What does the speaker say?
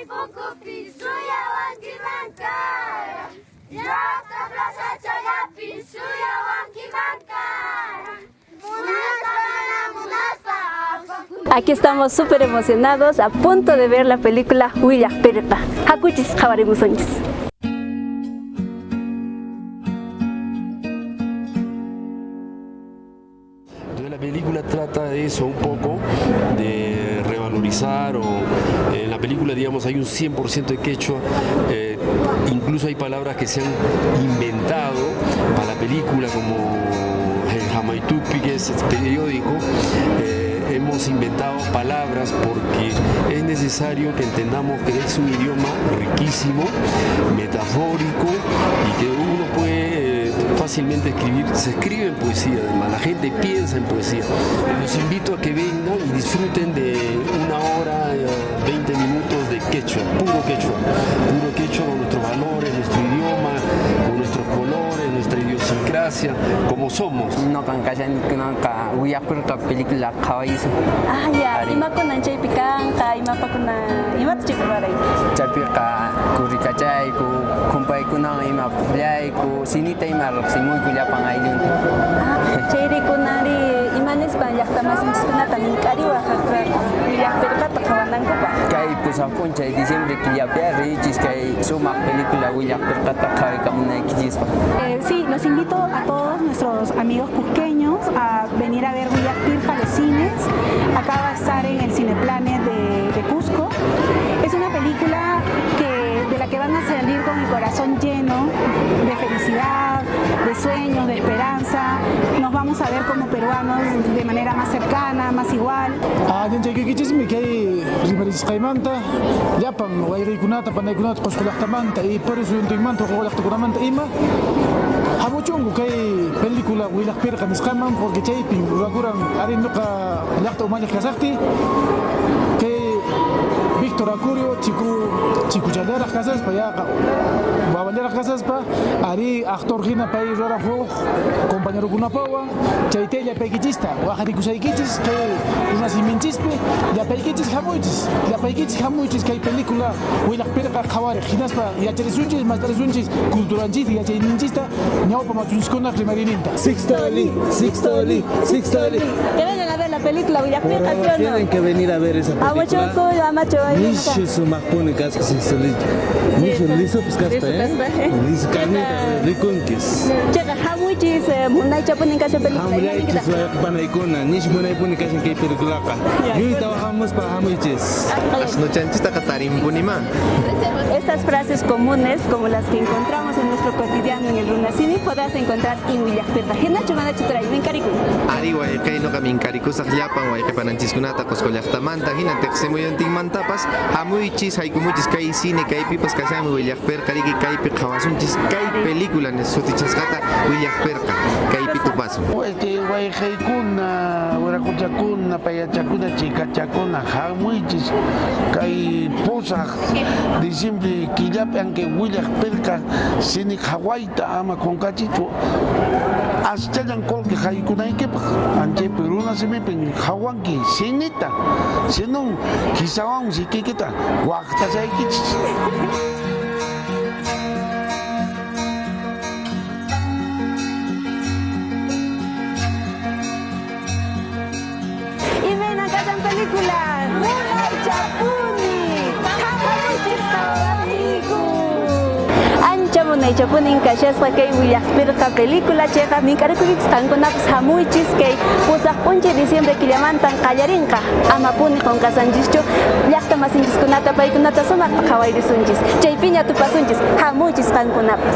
Punkupi suyawankiman karan. Llaqta plazachallapi suyawankiman karan. Munaspa mana munaspa. Aquí estamos súper emocionados, a punto de ver la película Willaq Pirqa. Hakuchis qhawarimusunchis. Entonces la película trata de eso un poco, de revalorizar o en la película, digamos, hay un 100% de quechua, incluso hay palabras que se han inventado para la película como el Jamaitupi, que es periódico, hemos inventado palabras porque es necesario que entendamos que es un idioma riquísimo, metafórico y que uno puede fácilmente escribir, se escribe en poesía además, la gente piensa en poesía. Los invito a que vengan y disfruten de una hora, 20 minutos de quechua, puro quechua con nuestros valores, nuestro idioma, con nuestros colores, nuestra idiosincrasia, como somos. Noqan kashanikunanqa Willaq Pirqa película qhawaysin. Ah, ya, Ari. Imakunan chaypi kanqa, imapakuna, imata chaypi ruwarayki? Chaypiqa kurrikachayku, kumpaykunawan ima puqllayku, sinita ima riqsimuyku llapan ayllunta. Ah, chayri kunanri ima nispan llaqta masinchiskunata mink'ariwaq Willaq Pirqata qhawanankupaq? Kay pusaq p'unchay diciembre killapi riychis kay sumaq película Willaq Pirqata qhawaykamunaykichispaq. Sí, los invito a todos nuestros amigos cusqueños a venir a ver Willaq Pirqa a los cines. Acá va a estar en el Cineplanet de Cusco. Es una película de la que van a salir con el corazón lleno de felicidad, de sueños, de esperanza. Nos vamos a ver como peruanos de manera más cercana, más igual. Allinchaykikichismi kay rimarisqaymanta llapan wayqiykunata panaykunata Qusqu llaqtamanta y Perú suyuntinmanta huk llaqtakunamanta ima hamuchunku kay película Willaq Pirqa nisqaman porque chaypin rurakuran ari nuqa llaqta umalliq kasaqti kay Víctor Acurio chikuchallaraq kasaspa yaqa wawallaraq kasaspa ari actor hina pay ruraran huk compañerokunapawan chayta llapaykichista waqarikusaykichis kay runasiminchispi llapaykichis hamuychis kay película Willaq Pirqa qhawariq hinaspa yacharisunchis mastarisunchis culturanchista yachayninchista ñawpa machunchiskunaq rimariyninta. Sixtoli, Sixtoli, Sixtoli. Que vengan a ver la película Willaq Pirqa, ¿sí o no? Tienen que venir a ver esa película. Amuchunku, amachu, Nishu sumaqpuni kasqa Sixtoli. Nishu lisupas kaspa, eh? Lisu carnita, rikunkis. Chayqa hamuychis, munaychapunin kashan película. Hamuychis wayqipanaykuna, nishu munaypuni kashan kay peliculaqa. Yuyta hamuspa hamuychis. Asnuchanchistaqa tarimpunima. Estas frases comunes, como las que encontramos en nuestro cotidiano en el Runasimi, podrás encontrar en Willaq Pirqa. Hinachu manachu turay, mink'arikun. Ari wayqey nuqa mink'arikusaq llapan wayqipananchiskunata Qusqu llaqtamanta hina tiqsimuyuntinmantapas hamuychis haykumuchis kay cine kaypipas kashanmi Willaq Pirqa riki kaypi qhawasunchis kay película sutichasqata Willaq Pirqa kaypi tupasun. Wayqeykuna, wiraquchakuna, payachakuna, chikachakuna hamuychis kay pusaq diciembre killapi anke Willaq Pirqa cine qhawayta ama qunqachichu aschallan qullqi haykunaykipaq anchaypi runasimipin qhawanki cinita sinon kisawan sikiykita waqtasaykichis. Imaynan kashan película? Munaychapuni! Hamuychis qhawariku! Ancha munaychapunin kashasqa kay Willaq Pirqa película chayqa mink'arikuykichis qankunapas hamuychis kay pusaq p'unchay diciembre killamantan qallarinqa amapuni qunqasanchischu llaqta masinchiskunata paykunata sumaqta qhawayrisunchis chaypiña tupasunchis hamuychis qankunapas.